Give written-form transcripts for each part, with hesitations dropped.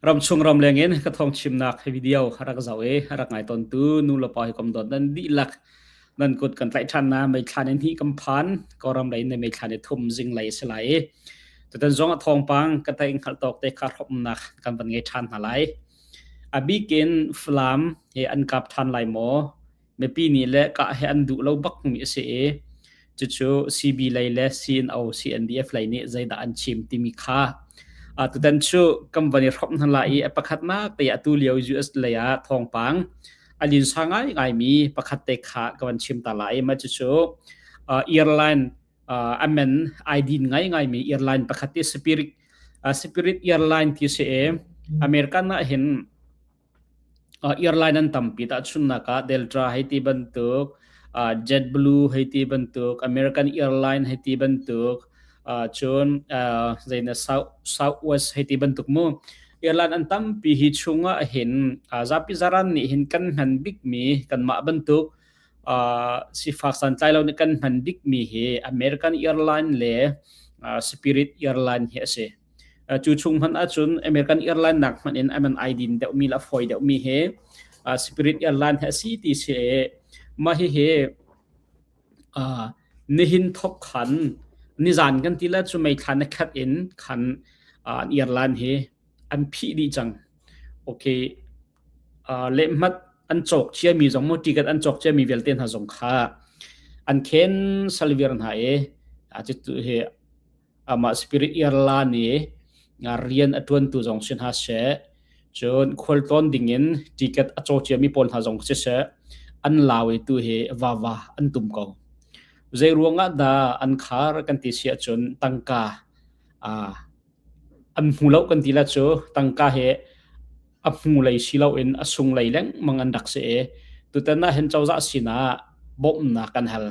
Ramchung ramleng in ka thawng chimnak video rak zoh i rak ngai tawntu nu le pa hi kom dawt nan dihlak nan kut kan tlaih ṭhan na meithlan in hi kan phan Kawlram lei in meithlan i thum zing lei a si lai i tutan zong a thawngpang ka theih hngalh tawk te kha hrawmnak kan van ngei ṭhan hna lai. A bik in Falam he an kap ṭhan lai maw? Mipi nih le kah he an duh lo bak mi a si i cucu CB lei le CNO CNDF lei nih zeidah an chim timi kha tutan cu kan van i hrawmh hna lai i a pakhatnak te atu lio US lei ah thawngpang a linsa ngaingaimi pakhat te kha ka van chim ta lai. Mah cucu airline a men ai din ngaingaimi airline pakhat ti Spirit Spirit Airline ti si i American ah hin Airline an tampi. Tahchunhnak ah Delta hei ti bantuk, JetBlue hei ti bantuk, American Airline hei ti bantuk, cun zeidah Southwest hei ti bantuk mu. Airline an tampi hi chungah hin zapi zaran nih hin kan hman bikmi kanmah bantuk sifak santlai lo nih kan hman bikmi hi American Airline le Spirit Airline hi a si. Cu chung hmanh ahcun American Airline nak hmanh in aman ai din deuhmi le a fawi deuhmi hi Spirit Airline hi a si ti si i mah hihi nihin thok khan nizan kan ti le cu meithla na khat in khan an airline hi an phih dih cang. Okay, lehhmat an cawk ciami zong mu ticket an cawk ciami vialte hna zong kha an khen salvir hna i cu hi Amah Spirit Airline i rian a ṭuantu zong si hna seh, cun khualtlawn dingin ticket a caw ciami pawl hna zong siseh, an lau i tu hi vava an tum ko. Zei ruangah dah an khar kan ti si ahcun tangka an hmu lo kan ti la cu tangka hi a hmu lei si loin a sung lei lengmang an rak si i tutan ah hin cozah sinah bawmhnak kan hal.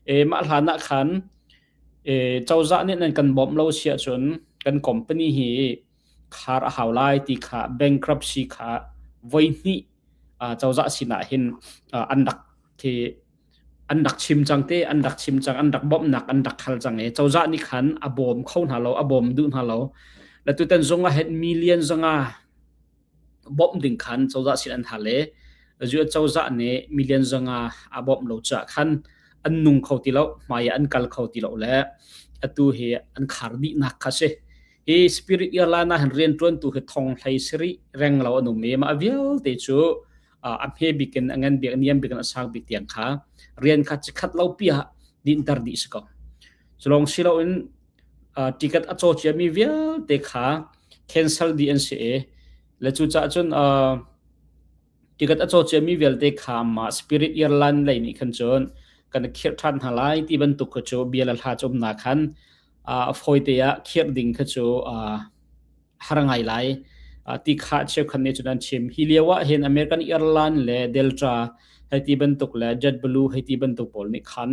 E, mah hlan ah khan Cozah nih nan kan bawmh lo si ahcun kan company hi khar a hau lai ti kha bankruptcy kha voihnih cozah sinah hin an rak khi an rak chim cang te an rak chim cang an rak bawmhnak an rak hal cang i cozah nih khan a bawm kho hna lo a bawm duh hna lo le tutan zung ah hin million zanga bawmh ding khan cozah sin an hal i US cozah nih million 500 a bawmh lo caah khan an nung kho ti lo hmai ah an kal kho ti lo le atu hi an khar dihnak kha si hi Spirit Airline ah hin rianṭuantu hi thong hlei sarih reng lo an um i mah vialte cu a hme bik in a ngan bik a niam bik in a sang bik tiang kha rian kha chikhat lo pi ah dinter dih si ko culong si loin ticket a caw ciami vialte kha cancel dih an si i le cucaah cun ticket a caw ciami vialte kha mah Spirit Airline lei nih khan cun kan khirh ṭhan hna lai ti bantuk kha cu bia le hla cu umnak khan a fawite ah khirh ding kha cu har ngai lai ti kha cheukhat nih cun an chim. Hi lio ah hin American Airline le Delta hei ti bantuk le JetBlue hei ti bantuk pawl nih khan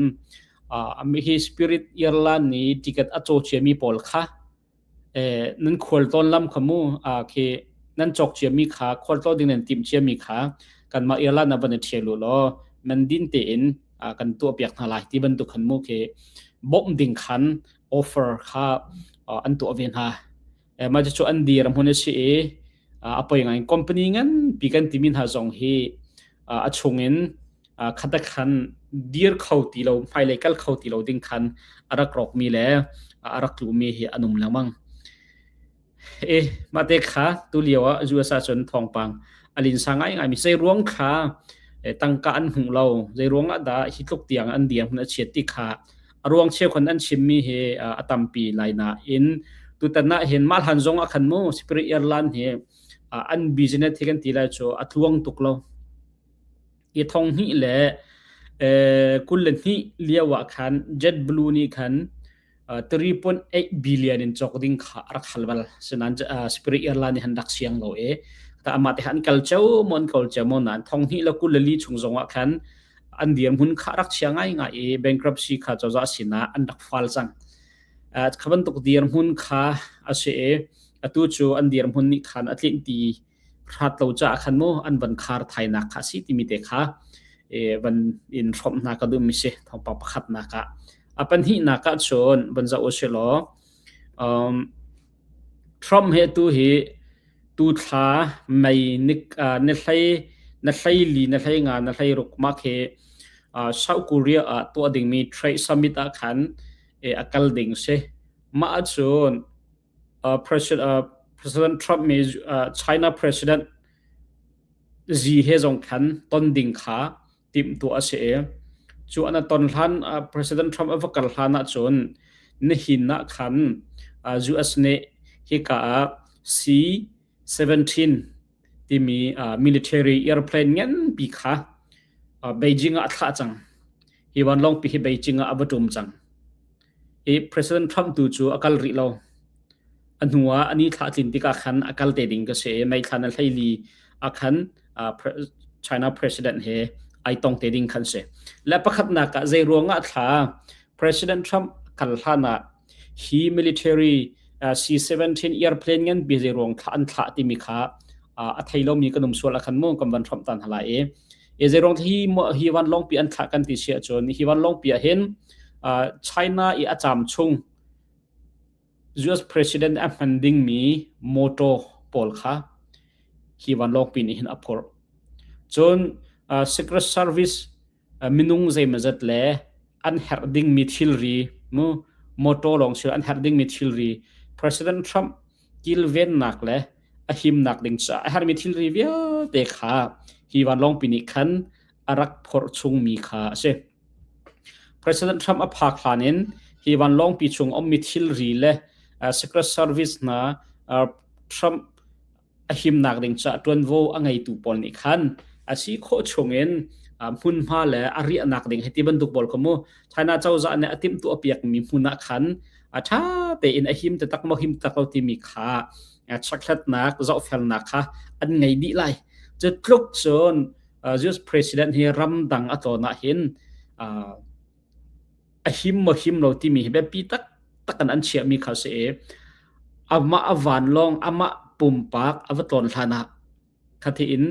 hi Spirit Airline nih ticket a caw ciami pawl kha nan khualtlawn lam kha mu khi nan cawk ciami kha khualtlawn ding nan timh ciami kha kanmah airline ah van i ṭhial u law nan din tein kan tuahpiak hna lai ti bantuk khan mu khi bawmh ding khan offer kha an tuah ve hna. Mah cucu an dir hmun a si i a poi ngai company nganpi kan timi hna zong hi a chungin khat khan dir kho ti lo hmailei kal kho ti lo ding khan a rak rawkmi le a rak tlumi hi an um lengmang. E mah te kha tu lio ah US ah cun thawngpang a linsa ngaingai mi zei ruang kha tangka an hmuh lo zei ruang ah dah hi tluk tiang an dir hmun a chiat ti kha a ruang cheukhat an chimmi hi a tampi lai nain tutan ah hin mah hlan zong ah khan mu Spirit Airline hi an business hi kan ti lai cu a tluang tuk lo i thong hnih le 22 lio ah khan JetBlue nih khan 3.8 billion in cawk ding kha a rak hal bal sinan Spirit Airline nih han rak siang lo i ta amah te han kal cheu mon kal cheu mon nan thong hnih le 24 chung zong ah khan an dirhmun kha rak chia ngaingai i bankruptcy kha cozah sinah an rak fal cang. Kha bantuk dirhmun kha a si i atu cu an dirhmun nih khan a tlinh ti hrat lo caah khan mu an van khar thainak kha a si timi te kha van in hrawmh hna ka duhmi si thawngpang pakhatnak ah. A pahnihnak ah cun van zoh u si law um, Trump he tu hi. Tu thla May ni ni hlei na hleili na hleinga na hleiruk mah khi South Korea ah tuah dingmi Trade Summit ah khan a kal ding si. Mah ahcun President Trump nih China President Xi he zong khan ton ding kha timhtuah a si i cu an a ton hlan President Trump a va kal hlan ahcun nihin ah khan US nih hika ah C-17 timi military airplane nganpi kha Beijing ah a thlah cang. Hi vanlawngpi hi Beijing ah a va ṭum cang. I President Trump tu cu a kal rih lo. A hnu ah a ni thla a tlin tikah khan a kal te ding ka si i May thla na 14 ah khan China President he ai tong te ding khan si. Le pakhatnak ah zei ruangah thla President Trump kal hlan ah hi military C-17 airplane ngan bi zei ruang thla an thlah timi kha a thei lomi kan um sual ah khan mu kan van Trump tan hala i E zeirong hi hi vanlawngpi an thlah kan ti si ahcun hi vanlawngpi ah hin China i a caam chung US president a hman dingmi motor pawl kha hi vanlawngpi nih hin a phorh. Cun Secret Service minung zeimawzat le an herh dingmi thilri mu motor lawng si an herh dingmi thilri President Trump kilvennak le a himnak ding caah a herhmi thilri vialte kha hi vanlawngpi nih khan a rak phorh chungmi kha a si. President Trump a phak hlan in hi vanlawngpi chung ummi thilri le Secret Service hna Trump a himnak ding caah ṭuanvo a ngeitu pawl nih khan a si khawh chungin hmunhma le a riahnak ding hei ti bantuk pawl kha mu China cozah nih a timhtuah piakmi hmun ah khan a ṭha tein a him taktak maw him tak lo timi kha chekhlatnak zohfelnak kha an ngei dih lai. Cu tluk cun US president hi ramdang a tlawn ah hin a him maw him lo timi hi biapi taktak in an chiahmi kha a si i amah a vanlawng amah pumpak a va tlawn hlan ah khathi in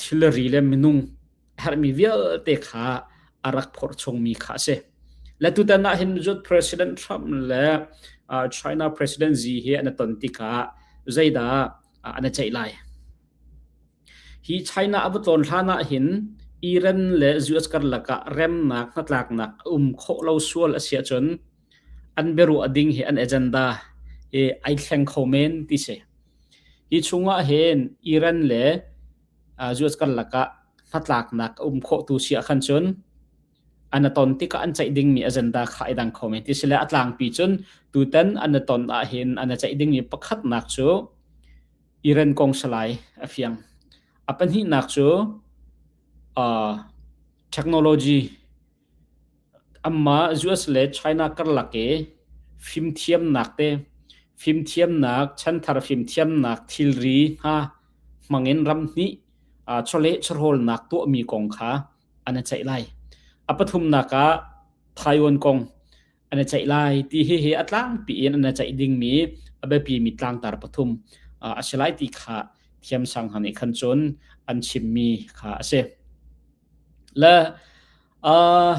thilri le minung herhmi vialte kha a rak phorh chungmi kha a si. Le tutan ah hin US President Trump le China President Xi hi an i ton tikah zeidah an i ceih lai? Hi China a va tlawn hlan ah hin Iran le US karlak ah remnak hnatlaknak a um khawh lo sual a si ahcun an biaruah ding hi an agenda hi ai thleng kho men ti si. Hi chungah hin Iran le US karlak ah hnatlaknak a um khawh tu si ahkhan cun an i ton tikah an ceih dingmi agenda kha ai dang kho men ti si le a tlangpi cun tutan an i ton ahhin an i ceih dingmi pakhatnak cu Iran kong salai a fiang. A pahnihnak cu uh, technology amah US le China karlak i fimthiamnak te fimthiamnak chanthar fimthiamnak thilri hna hmangin ram hnih uh, chawleh chawhrawlnak tuahmi kong kha an i ceih lai. A pathumnak ah Taiwan kong an i ceih lai ti hi hi a tlangpi in an i ceih dingmi a biapimi tlangtar pathum a si lai ti kha thiamsang hna nih khan cun an chimmi kha a si. Le uh,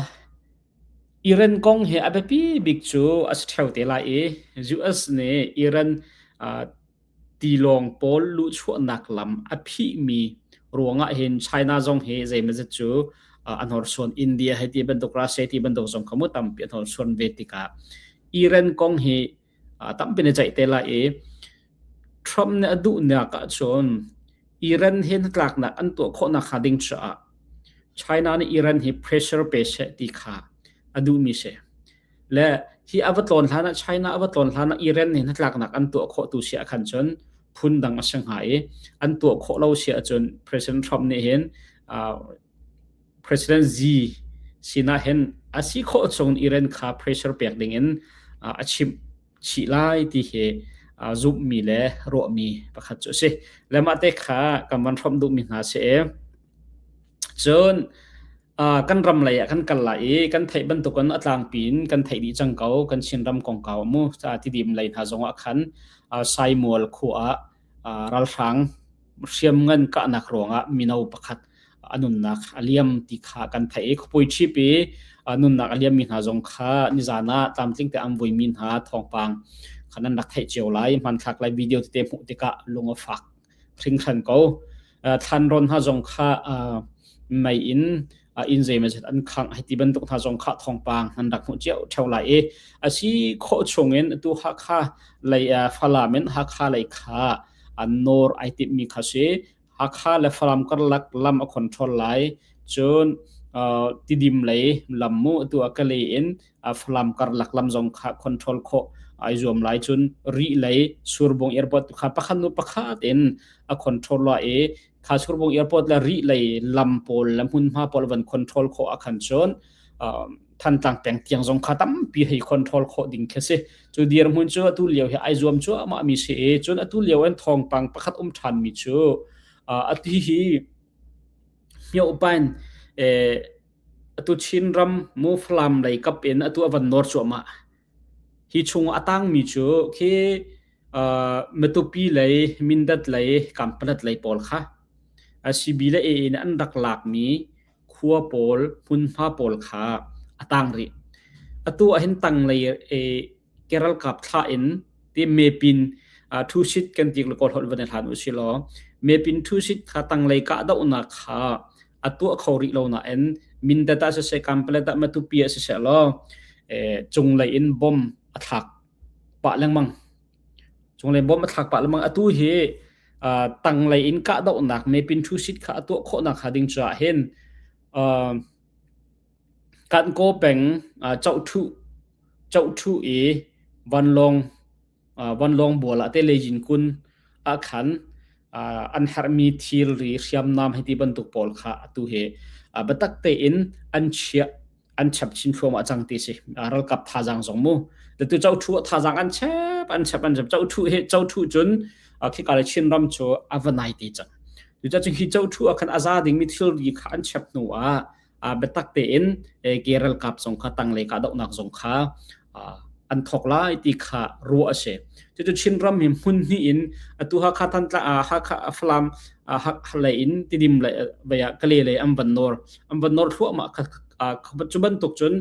Iran kong hi a biapi bik cu a si ṭheo te lai i US nih Iran uh, tilawng pawl luhchuahnak lam a phihmi ruangah hin China zong hi zeimawzat cu a hnorsuan India hei ti bantuk Russia ti bantuk zong kha mu tampi a hnorsuan ve tikah Iran kong hi tampi na ceih te lai i Trump nih a duhnak ahcun Iran he hnatlaknak an tuah khawhnak hnga ding caah China nih Iran hi pressure pe seh ti kha a duhmi si. Le hi a va tlawn hlan ah China a va tlawn hlan ah Iran nih hnatlaknak an tuah khawh tu si ah khan cun phun dang a si hnga i an tuah khawh lo si ahcun President Trump nih hin uh, President Xi sinah hin a si khawh chung Iran kha pressure pek ding in uh, a chimh chih lai ti hi uh, zumhmi le ruahmi pakhat cu a si. Le mah te kha kan van hrawmh duhmi hna si i cun Kan ram lei ah kan kal lai i kan theih bantukin a tlangpi in kan theih dih cang ko. Kan Chinram kongkau mu Tidim lei hna zongah khan Saimual khua ah ralhrang hriamngan kahnak ruangah mino pakhat a nunnak a liam ti kha kan theih i khuapui ṭhip i nunnak a liammi hna zong kha nizan ah tlamtling te an vuimi hna thawngpang kha nan rak theih cio lai. Hmanthlak lai video tete hmuh tikah lung a fak. hringhran ko. Thlanrawn hna zong kha mei in inn zeimawzat an khangh hei ti bantuk hna zong kha thawngpang an rak hmuh cio ṭheo lai i a si khawh chungin atu Hakha lei Falam in Hakha lei kha an nawr ai timhmi kha si. Hakha le Falam karlak lam a control lai. Cun Tidim lei lam mu atu a Kalay in Falam karlak lam zong kha control khawh ai zuam lai. Cun Rih lei Surbung airport kha pakhat nu pakhat in a control lai i kha Surbung airport le Rih lei lam pawl le hmunhma pawl van control khawh ah khan cun Thantlang peng tiang zong kha tampi hei control khawh ding khi si. Cu dirhmun cu atu lio hi ai zuam cuahmah mi si i cun atu lio in thawngpang pakhat um ṭhan mi cu ati hi Myohpain atu Chinram mu Falam lei kap in atu a van nawr cuahmah. Hi chung a tangmi cu khi Matupi lei, Mindat lei, Kampalat lei pawl kha CB le AA nih an rak lakmi khua pawl, hmunhma pawl kha a tang rih. Atu ahhin tanglei ke ralkap thlah in ti mepin thu-sit kan ti le kawl holh van i hlan usih law mepin thu-sit kha tanglei kahdohnak kha a tuah kho rih lo nain Mindat ah siseh Kanpalet ah Matupi ah siseh law cunglei in bom a thlak pah lengmang. Cunglei bom a thlak pah lengmang. Atu hi tanglei in kahdohnak mepin thu-sit kha a tuah khawhnak hnga ding caah hin Kankaw peng Cohṭhu i vanlawng bual ah te Lejin kun ah khan an herhmi thilri hriamnam hei ti bantuk pawl kha atu hi biatak tein an chiah an chap chin thluahmah cang ti si. Ralkap thazaang zong mu. Tu Cohṭhu ah thazaang an chep an chep an chep. Cohṭhu hi Cohṭhu cun khika le Chinram cu a va nai te cang. Cucaah hi Cohṭhu ah khan a za dingmi thilri kha an chep hnu ah biatak tein ke ralkap zong kha tanglei kahdohnak zong kha an thawk lai ti kha ruah a si. Cucu Chinram hi hmun hnih in atu Hakha Thantlang Hakha Falam lei in Tidim lei vei ah Kale lei an van nawr an van nawr thluahmah kha cu bantuk cun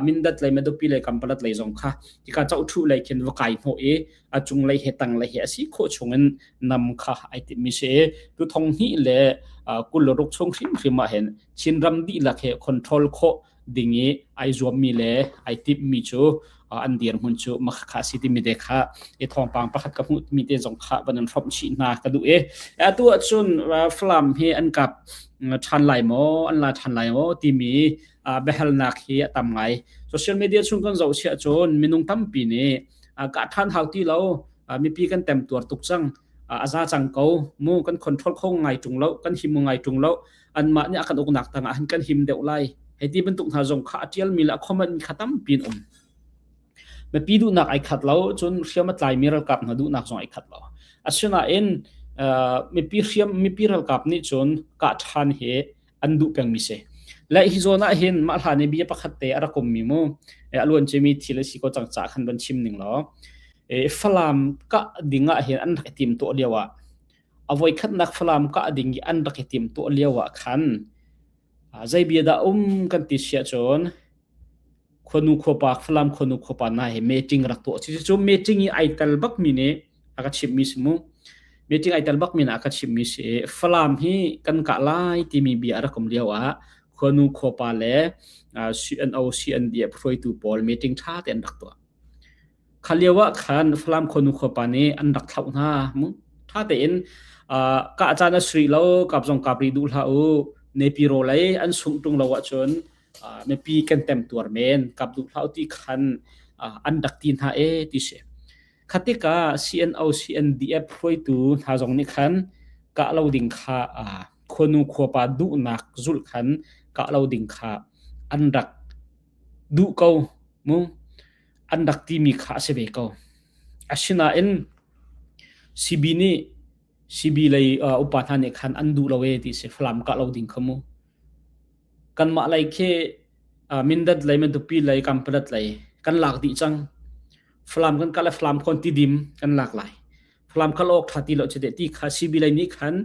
Mindat lei Matupi lei Kampalat lei zong kha tika Cohthu lei khin va kai hnawh i a cunglei he tanglei he a si khawh chungin nam kha ai timmi si. Tu thong hnih le 26 chung hrimhrim ah hin Chinram dihlak he control khawh ding i ai zuammi le ai timhmi cu an dirhmun cu makha si timi te kha i thawngpang pakhat ka hmuh mi te zong kha van in hrawmh chih hna ka duh i atu ahcun Falam hi an kap ṭhan lai maw an la ṭhan lai maw timi biahalnak hi a tam ngai. Social media chung kan zoh siah cun minung tampi nih kah ṭhan hau ti lo, mipi kan temtuar tuk cang, a za cang ko mu, kan control kho ngai ṭung lo, kan him ngai ṭung lo, anmah nih a kan uknak tangah hin kan him deuh lai hei ti bantuk hna zong kha a ṭialmi le a comment mi kha tampi an um. Mipi duhnak ai khat lo, cun hriam a tlaimi ralkap hna duhnak zong ai khat lo. Asinain mipi hriam mipi ralkap nih cun kah ṭhan hi an duh pengmi si. Le hi zawn ah hin mah hlan i bia pakhat te a rak ummi mu a luan cimi thil a si ko cang ca khan van chim ning law Falam kah ding ah hin an rak i tim tuah lio ah A voikhatnak Falam kah ding i an rak i timhtuah lio ah khan zei bia dah um kan ti siah cun khuanu khuapa Falam khuanu khuapa hna he meeting rak tuah cucu meeting i ai tel bakmi nih a ka chimhmi si mu. Meeting ai tel bakmi nih a ka chimhmi si i Falam hi kan kah lai timi bia a rak um lio ah khuanu khuapa le CNO CNDF hruaitu pawl meeting ṭha tein rak tuah. Kha lio ah khan Falam khuanu khuapa nih an rak thlauh hna. Ṭha tein kah caan a si rih lo, kap zong kap rih duh hlah u. Nepiro lei an sungh ṭung lo ahcun mipi kan temtuar men, kap duh hlah u ti khan an rak ti hna ee ti si. Kha tikah CNO, CNDF hruaitu hna zong nih khan kah lo ding kha khuanu khuapa duhnak zulh khan kah lo ding kha an rak duh ko mu. An rak timi kha a si ve ko. Asinain CB nih CB lei upa hna nih khan an duh lo ee ti si Falam kah lo ding kha mu. Kanmah lei khi Mindat lei Matupi lei Kanpalet lei kan lak dih cang. Falam kan kah le Falam khawn Tidim kan lak lai. Falam khal awk ṭha ti lo cu ti kha CB lei nih khan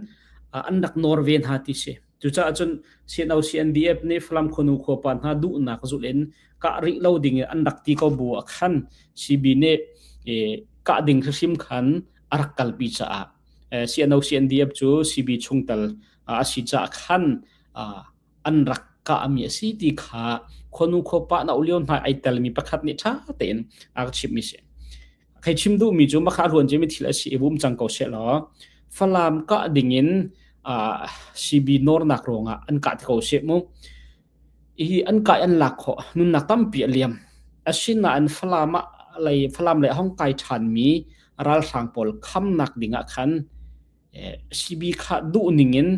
an rak nawr ve hna ti si. Cucaah cun CNO CNDF nih Falam khuanu khuapa hna duhnak zulh in kah rih lo ding in an rak ti ko bu ah khan CB nih kah ding hrimhrim khan a rak kalpi caah. CNO CNDF cu CB chungtel a si caah khan an rak kahmi a si ti kha khuanu khuapa na ulio hna ai telmi pakhat nih ṭha tein a ka chimhmi si. Khei chim duhmi cu makha ruan cimi thil a si i vum cang ko seh law Falam kah dingin CB nawrnak ruangah an kah te ko seh mu. Hi an kai an lak khawh nunnak tampi a liam. Asinain Falam ah lei Falam lei a hong kai ṭhanmi ralhrang pawl khamnak dingah khan CB kha duh ning in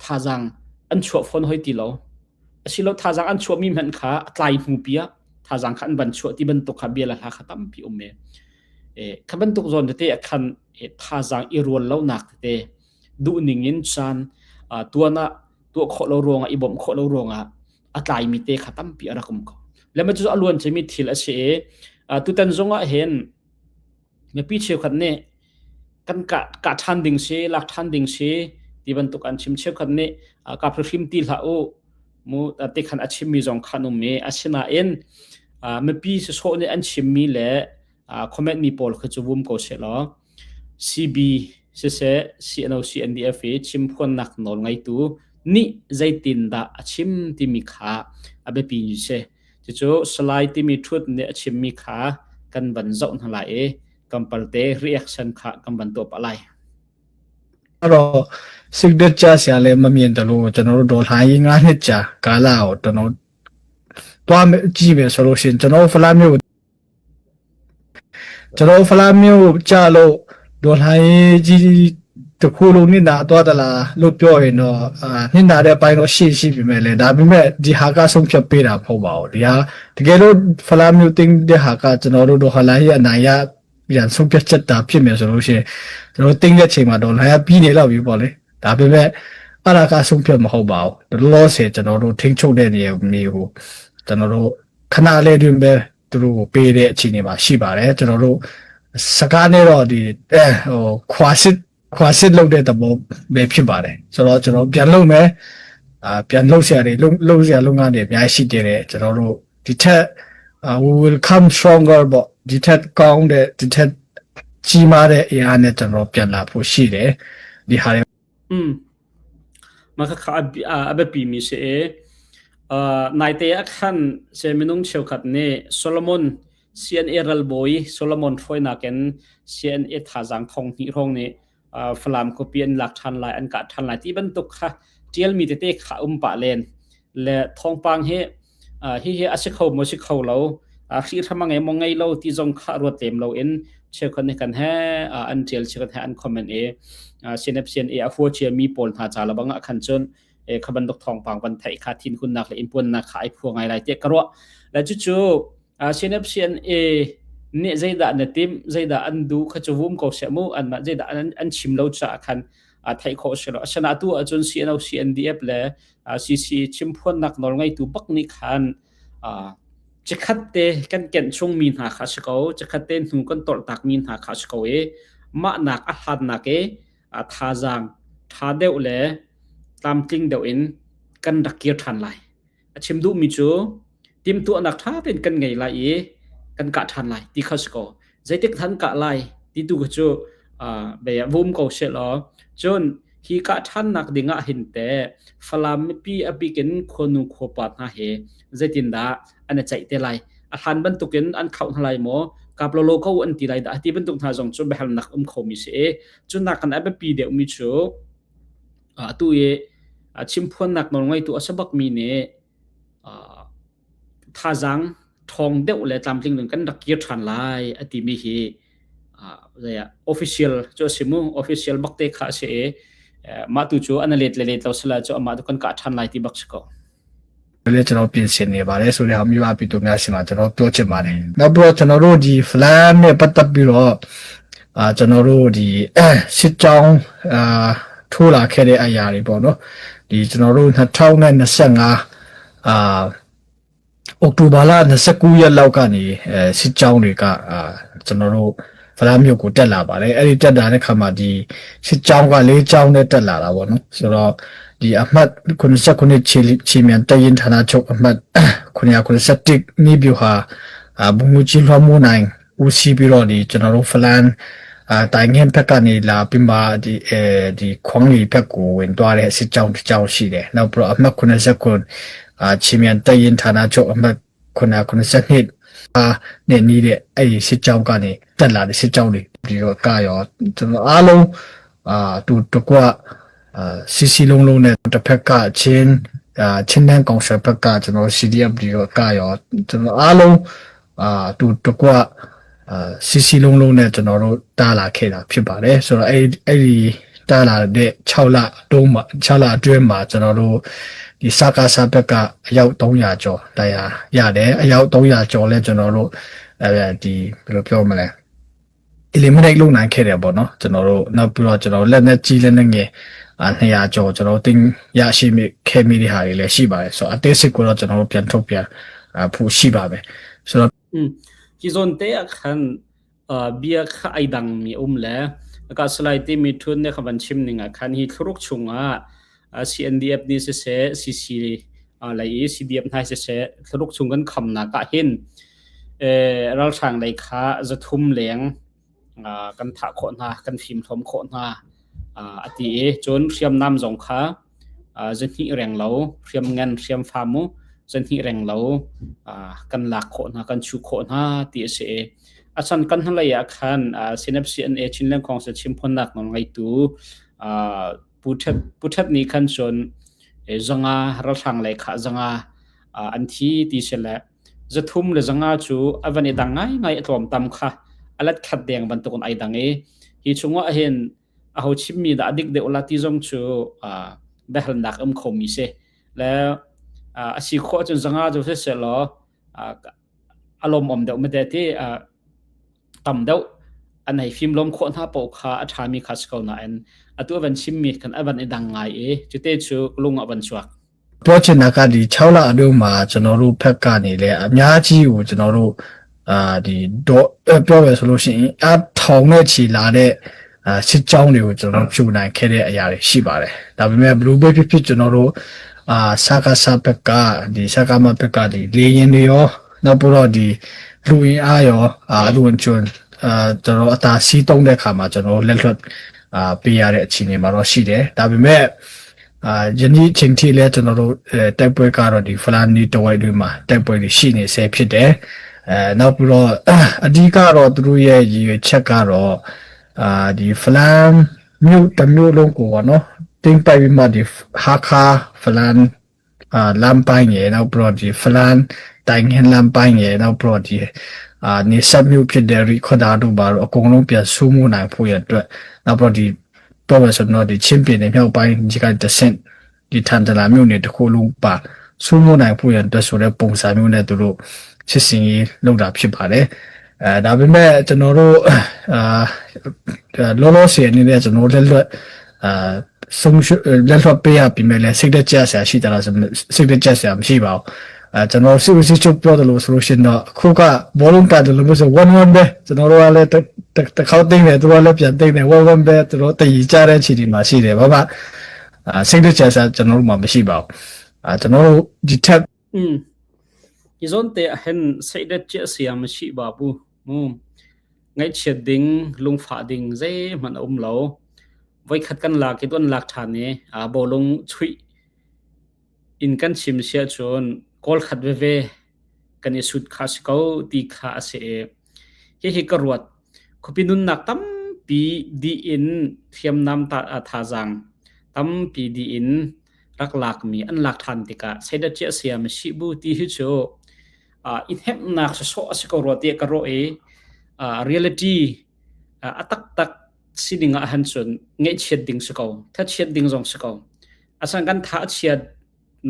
thazaang an chuah fawn hoi ti lo. Asilo thazaang an chuahmi hmanh kha a tlai hnu pi ah thazaang kha an van chuah ti bantuk kha bia le hla kha tampi um e. Kha bantuk zawn tete ah khan thazaang i rual lonak tete duh ning in caan tuan ah tuah khawh lo ruangah i bawmh khawh lo ruangah a tlaimi te kha tampi a rak um ko. Le cu a luan cemi thil a si i tutan zong ah hin mipi cheukhat nih kan kah kah ṭhan ding si lak ṭhan ding si ti bantuk an chim cheukhat nih kap hrim ti hlah u mu ti khan a chimmi zong khan um i asinain mipi sawsawh nih an chimmi le comment mi pawl kha cu vum ko seh law CB siseh CNO CNDF i chimphuannak nawl ngeitu nih zeitindah a chim timi kha a biapi mi si. Cucu Salai timi ṭhut nih a chimmi kha kan van zoh hna lai i tlawmpalte reaction kha kan van tuah pah lai. အဲ့တော့ signature ဆရာလည်းမမြင်တယ်လို့ကျွန်တော်တို့ဒေါ်လာကြီး9နှစ်ကြာကာလာကိုကျွန်တော်တွားကြည့်မယ်ဆိုလို့ရှိရင်ကျွန်တော်ဖလားမျိုးကျွန်တော်ဖလားမျိုးကြာလို့ဒေါ်လာကြီးတခုလုံးနစ်နာသွားသလားလို့ပြောရင်တော့အာနစ်နာတဲ့အပိုင်းတော့ရှိရှိပြီမဲ့လေဒါပေမဲ့ဒီဟာကဆုံးဖြတ်ပေးတာမဟုတ်ပါဘူးဒီဟာတကယ်လို့ဖလားမျိုးတင်းတဲ့ဟာကကျွန်တော်တို့ဒေါ်လာကြီးအနိုင်ရ ပြန်ဆုံးဖြတ်ချက်တာဖြစ်မယ်ဆိုလို့ရှိရင်ကျွန်တော်တင်းတဲ့ချိန်မှာတော့လာရပြီးနေတော့ပြီပေါ့လေဒါပေမဲ့အဲ့ဒါကဆုံးဖြတ်မဟုတ်ပါဘူးလောလောဆယ်ကျွန်တော်တို့ထိန်းချုပ်တဲ့နေရာမျိုးကိုကျွန်တော်တို့ခဏလေးတွင်ပဲသူတို့ကိုပေးတဲ့အခြေအနေမှာရှိပါတယ်ကျွန်တော်တို့စကားနဲ့တော့ဒီအဲဟိုခွာစစ်ခွာစစ်လုပ်တဲ့သဘောပဲဖြစ်ပါတယ်ဆိုတော့ကျွန်တော်ပြန်လုပ်မယ်အာပြန်လုပ်ဆရာတွေလုပ်လုပ်ဆရာလုပ်ငန်းတွေအများကြီးရှိတယ်ကျွန်တော်တို့ဒီထက် uh, we will come stronger ပေါ့ဒီထက်ကောင်းတဲ့ဒီထက်ကြီးမားတဲ့အရာနဲ့ကျွန်တော်ပြန်လာဖို့ရှိတယ်ဒီဟာတွေ อืม mah khakha a biapimi si i naite ah khan se minung cheukhat nih Solomon CNA ralbawi Solomon hruainak in CNA thazaang thong hnih hrawng nih Falam khuapi an lak ṭhan lai an kah ṭhan lai ti bantuk kha ṭialmi tete kha um pah len le thawngpang hi hihi a si kho maw si kho lo hrihhram a ngei maw ngei lo ti zong kha ruat lem lo in cheukhat nih kan he an ṭial cheukhat he an comment i CNF CNA a hua cia mi pawl hna ca lebang ah khan cun kha bantuk thawngpang van theih kha thinhunnak le inpuannak kha ai phua ngai lai tiah ka ruah le cucu CNF CNA nih zeidah na timh zeidah an duh kha cu vum ko seh mu anmah zeidah an, an chim lo caah khan theih khawh si lo asana tu ahcun CNO CNDF le CC chimphuannak nawl ngeitu bak nih khan cikhat te kan kenh chungmi hna kha si ko cikhat te hnu kan tolhtak mi hna kha si ko i mah nak a hlatnak i thazaang tha deuh le tlamtling deuh in kan rak kir ṭhan lai A chim duhmi cu timhtuahnak ṭha tein kan ngei lai i kan kah ṭhan lai ti kha si ko. Zeitik than kah lai ti tu kha cu uh, vum ko seh law cun hi kah ṭhannak ding ah hin te Falam mipi a bikin khuanu khuapa hna he zeitindah an i ceih te lai a hlan bantukin an khauh hna lai maw kap lolo ko an ti lai dah ti bantuk hna zong cu biahalnak um khomi si i cunak kan a biapi deuhmi cu Atu i chimphuannak nawlngeitu a si bakmi nih thazaang ṭhawng deuh le tlamtling in kan rak kir ṭhan lai a timi hi official cu a si mu official bak te kha a si i mah tu cu an let le let lo sila cu amah tu kan kah ṭhan lai ti bak si ko. လည်းကျွန်တော်ပြင်ဆင်နေပါတယ်ဆိုတဲ့ဟာမျိုးအပြည့်တို့များရှင်မှာကျွန်တော်ပြောချင်ပါတယ်နောက်ပြီးတော့ကျွန်တော်တို့ဒီ flan နဲ့ပတ်သက်ပြီးတော့အာကျွန်တော်တို့ဒီစစ်ကြောင်းအာထိုးလာခဲ့တဲ့အရာတွေပေါ့နော်ဒီကျွန်တော်တို့2025အာအောက်တိုဘာလ29ရက်လောက်ကနေအဲစစ်ကြောင်းတွေကအာကျွန်တော်တို့ဖလားမြို့ကိုတက်လာပါတယ်အဲ့ဒီတက်လာတဲ့ခါမှာဒီစစ်ကြောင်းက၄ကြောင်းနဲ့တက်လာတာပေါ့နော်ဆိုတော့ ဒီအမှတ်89ခြေခြေမြန်တရင်ဌာနချုပ်အမှတ်981မိပြဟာဘုံမူကြီးလွှမ်းမိုးနိုင်ဦးစီးပြီးတော့ဒီကျွန်တော်တို့ဖလန် အာတိုင်ငင်းဖက်ကနေလာပြီးမှဒီအဲဒီခွန်လီဖက်ကိုဝင်သွားတဲ့စစ်ကြောင်းတစ်ကြောင်းရှိတယ်နောက်ပြီးတော့အမှတ်89အာချီမြန်တရင်ဌာနချုပ်အမှတ်992အာနဲ့နီးတဲ့အဲ့ဒီစစ်ကြောင်းကနေတက်လာတဲ့စစ်ကြောင်းတွေပြီးတော့ကရောကျွန်တော်အားလုံးအာတူတကွအာစီစီလုံးလုံးနဲ့တစ်ဖက်ကချင်းအာချင်းတန်းကောင်ဆယ်ဘက်ကကျွန်တော် CDF ပြီးတော့ကရောကျွန်တော်အားလုံးအာတူတကွအာစီစီလုံးလုံးနဲ့ကျွန်တော်တို့တားလာခဲ့တာဖြစ်ပါတယ်ဆိုတော့အဲ့အဲ့ဒီတားလာတဲ့6လတုံးမှာ6လအတွင်းမှာကျွန်တော်တို့ဒီစကားစဘက်ကအယောက်300ကျော်တရားရတယ်အယောက်300ကျော်လဲကျွန်တော်တို့အဲဒီဘယ်လိုပြောမလဲ eliminate လုပ်နိုင်ခဲ့တယ်ပေါ့နော်ကျွန်တော်တို့နောက်ပြီးတော့ကျွန်တော်လက်နဲ့ကြီးလက်နဲ့ငယ်အာ200ကျော်ကျွန်တော်တင်ရရှိမိခဲ့မိတဲ့ဟာတွေလည်းရှိပါတယ်ဆိုတော့အသေးစိတ်ကိုတော့ကျွန်တော်တို့ပြန်ထုတ်ပြန်ဖို့ရှိပါမယ်ဆိုတော့ Hi zawn te ah khan bia kha ai dang mi um le ka salai ti mi thun ne kha van chim ning ah khan hi thluruk chungah CNDF nih siseh CC lei i CDF hna siseh thluruk chung kan khamnak ah hin ralhrang lei kha zathum leng kan thah khawh hna kan fimhlawm khawh hna a ti i cun hriamnam zong kha zahnih reng lo hriam ngan hriam fa mu zahnih reng lo kan lak khawh hna kan chu khawh hna ti a si i a chan kan hnulei ah khan Synapse CNA Chinland Council chimphunnak nawl ngeitu Pu Ṭhet Pu Ṭhet nih khan cun zanga ralhrang lei kha zanga an thi ti si le zathum le zanga cu a van i dang ngaingai a tlawmtam kha a let khat deng bantukin ai dang i hi chungah hin aho chimmi dah a dik deuh la ti zong cu biahalnak um khomi si le a si khawh cun zanga cu siseh law a lawmawm deuh mate ti tam deuh an hei fim lawm khawh hna paoh kha a ṭhami kha si ko nain atu a van chimmi khan a van i dang ngai i cute cu lung a van chuak. ပြောချင်တာကဒီ6လအတွင်းမှာကျွန်တော်တို့ဖက်ကနေလည်းအများကြီးကိုကျွန်တော်တို့အာဒီတော့ပြောရဆိုလို့ရှိရင်အထောင်နဲ့ချီလာတဲ့အာစစ်ကြောင်းတွေကိုကျွန်တော်တို့ဖြိုနိုင်ခဲ့တဲ့အရာတွေရှိပါတယ်။ဒါပေမဲ့ဘလူးပဲဖြစ်ဖြစ်ကျွန်တော်တို့အာစကားစဘက်ကဒီစကားမဘက်ကဒီလေရင်တွေရောနောက်ပြီးတော့ဒီလူရင်အားရောအာလူဝင်ကျွန်းအာကျွန်တော်အသာစီးတုံးတဲ့ခါမှာကျွန်တော်လက်လွတ်အာပေးရတဲ့အခြေအနေမှာတော့ရှိတယ်။ဒါပေမဲ့ အာယနေ့ချိန်ထိလဲကျွန်တော်တို့အဲတိုက်ပွဲကတော့ဒီဖလာနီတဝိုက်တွေမှာတိုက်ပွဲတွေရှိနေဆဲဖြစ်တယ်အဲနောက်ပြီးတော့အဓိကတော့သူတို့ရဲ့ရည်ရွယ်ချက်ကတော့အာဒီဖလန်မြို့တစ်မြို့လုံးကိုပေါ့နော်တင်းပိုက်ပြီးမှဒီဟာခါဖလန်အာလမ်ပိုင်းရေနောက်ပြီးတော့ဒီဖလန်တိုင်ဟင်လမ်ပိုင်းရေနောက်ပြီးတော့ဒီအာနေဆက်မြို့ဖြစ်တဲ့ရီခေါ်ဒါတို့ဘာလို့အကုန်လုံးပြန်ဆူးမှုနိုင်ဖို့ရအတွက်နောက်ပြီးတော့ဒီ တော့ပဲဆိုတော့ဒီချင်းပြည်နယ်မြောက်ပိုင်းဒီကတဆင့်ဒီထန်တလာမြို့နယ်တစ်ခုလုံးပါဆူးမိုးနိုင်ဖို့ရန်အတွက်ဆိုတဲ့ပုံစံမျိုးနဲ့သူတို့ချစ်စင်ရေးလုပ်တာဖြစ်ပါတယ်အဲဒါပေမဲ့ကျွန်တော်တို့အာလောလောဆယ်အနေနဲ့ကျွန်တော်လက်လွတ်အာဆုံးရှလက်လွတ်ပေးရပြီးမဲ့လည်းစိတ်သက်ကြဆရာရှိတယ်လားဆိုစိတ်သက်ကြဆရာမရှိပါဘူးအဲကျွန်တော်စီစီချုပ်ပြောတယ်လို့ဆိုလို့ရှိရင်တော့အခုကဘောလုံးကန်တယ်လို့မျိုးဆို1-1ပဲကျွန်တော်တို့ကလည်းတစ်ခေါက်သိမ့်တယ်သူကလည်းပြန်သိမ့်တယ်1-1ပဲသူတို့တည်ကြတဲ့ခြေဒီမှာရှိတယ်ဘာမှအာစိတ်သက်ကြဆရာကျွန်တော်တို့မှာမရှိပါဘူးအာကျွန်တော်တို့ဒီထက် อืม Hi zawn te ah hin seidat cia siam a si ba bu mu ngaihchiat ding lungfah ding zeihmanh a um lo. Voikhat kan lak i tuan lak ṭhan i bawlung chuih in kan chim si ahcun kawl khat veve kan i sut kha si ko ti kha a si i hihi ka ruat. Khuapi nunnak tampi dih in hriamnam thazaang tampi dih in rak lakmi an lak ṭhan tikah seidat cia siam a si bu ti hi cu i hnemhnak sawsawh a si ko rua tiah ka ruah i reality a taktak sining ah han cun ngaihchiat ding si ko thachiat ding zong si ko asan kan tha chiat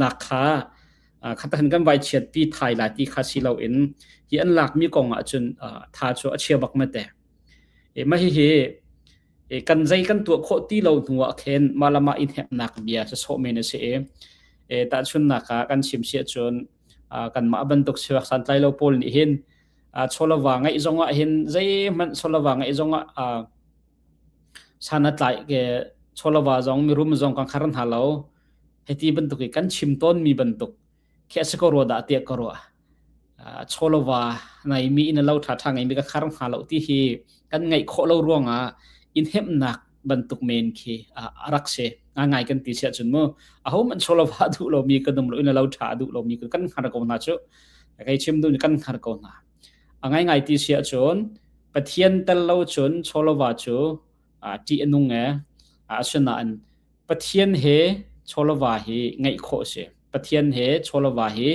nak kha khatahan kan vai chiat pi thai la ti kha si lo in hi an lak mi kong ah cun tha chu a chia bak ma te e ma hi hi kan zei kan tuah khawh ti lo hnu ah khin malama in hnemhnak bia sawsawh men a si i tahchunnak ah kan chim si ahcun kanmah bantuk siwak santlai lo pawl nih hin chawlava ngeih zong ah hin zeihmanh chawlava ngeih zong ah san a tlai ke chawlava zong mirum zong kan khar hna lo hiti bantuk i kan chim tawn mi bantuk khi a si ko rua dah tiah ka ruah. Chawlova ngeimi inn lo ṭhaṭha ngeimi ka khar hnga lo ti hi kan ngaih khawh lo ruangah inn hemnak bantuk men khi a rak si. Ngai kan ti siah cun mu aho man chawlova duh lomi kan um lo inn lo ṭha duh lomi kan hngar ko hna cu. Kai chim duh kan hngar ko hna. A ngai ngai ti siah cun Pathian tel lo cun chawlova cu ṭih a nung e. Asinain Pathian he chawlava hi ngeih khawh a si. Pathian he chawlava hi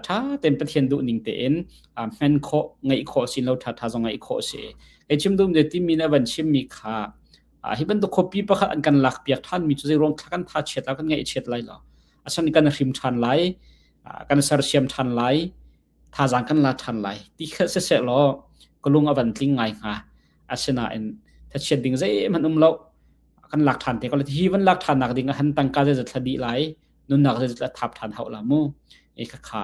ṭha tein Pathian duhning tein hman khawh, ngeih khawh si lo ṭhaṭha zong ngeih khawh a si. Kei chim duhmi timi na van chimmi kha hi bantuk khuapi pakhat an kan lak piak ṭhanmi cu zeiruang thla kan tha chiat kan ngaih chiat lai lo. Asan kan hrim ṭhan lai, kan sersiam ṭhan lai, thazaang kan la ṭhan lai ti kha siseh law ka lung a van tling ngai hnga. Asinain thachiat ding zeihmanh um lo. Kan lak ṭhan te ko lai. Hi van lak ṭhan nak ding ah han tangka zeizat thla dih lai, nunnak zeizat thap ṭhan hau la mu. E kha kha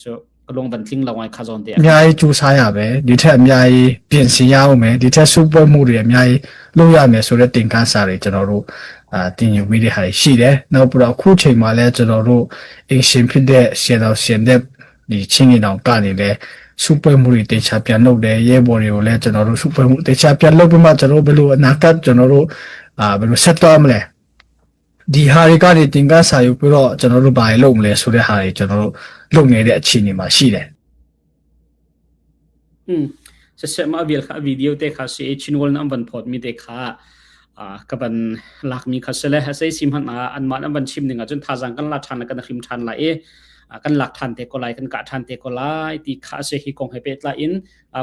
cu ka lung van tling lo ngai kha zawn te. အများကြီးကြိုးစားရမယ်ဒီထက်အများကြီးပြင်ဆင်ရအောင်မယ်ဒီထက်စုပွဲမှုတွေအများကြီးလုပ်ရမယ်ဆိုတဲ့တင်ကားစာတွေကျွန်တော်တို့အာတင်ယူပြီးတဲ့ဟာတွေရှိတယ်နောက်ပြီးတော့အခုချိန်မှာလည်းကျွန်တော်တို့အင်ရှင်ဖြစ်တဲ့ရှင်တော်ရှင်တဲ့ဒီချင်းကြီးတောင်ကနေလဲစုပွဲမှုတွေတေချာပြန်လုပ်တယ်ရဲဘော်တွေကိုလည်းကျွန်တော်တို့စုပွဲမှုတေချာပြန်လုပ်ပြီးမှကျွန်တော်တို့ဘယ်လိုအနာဂတ်ကျွန်တော်တို့အာဘယ်လိုဆက်သွားမလဲဒီဟာတွေကနေတင်ကားစာယူပြီးတော့ကျွန်တော်တို့ဘာတွေလုပ်မလဲဆိုတဲ့ဟာတွေကျွန်တော်တို့လုပ်နေတဲ့အခြေအနေမှာရှိတယ် อืม siseh mah vial kha video te kha si chinwal na van phot mi te kha ka van lak mi kha sele sei sim han an ma an van chim ning ah cun thazang kan la than kan hrim than lai i kan lak than te ko lai kan ka than te ko lai ti kha se hi kong he pe tla in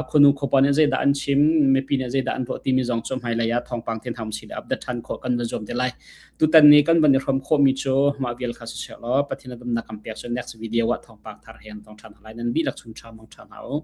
khunu khopa ne zeidah an chim mipi ne zeidah an ruah timi zong cu hmailei ah thawngpang then ham si le update than khawh kan van zuam te lai. Tutan ni kan van i hrom khawh mi cu mah vial kha si law Pathian a damnak kan pek so next video ah thawngpang thar he an tong than lai. Nan dihlak chung tha mang tha hna u.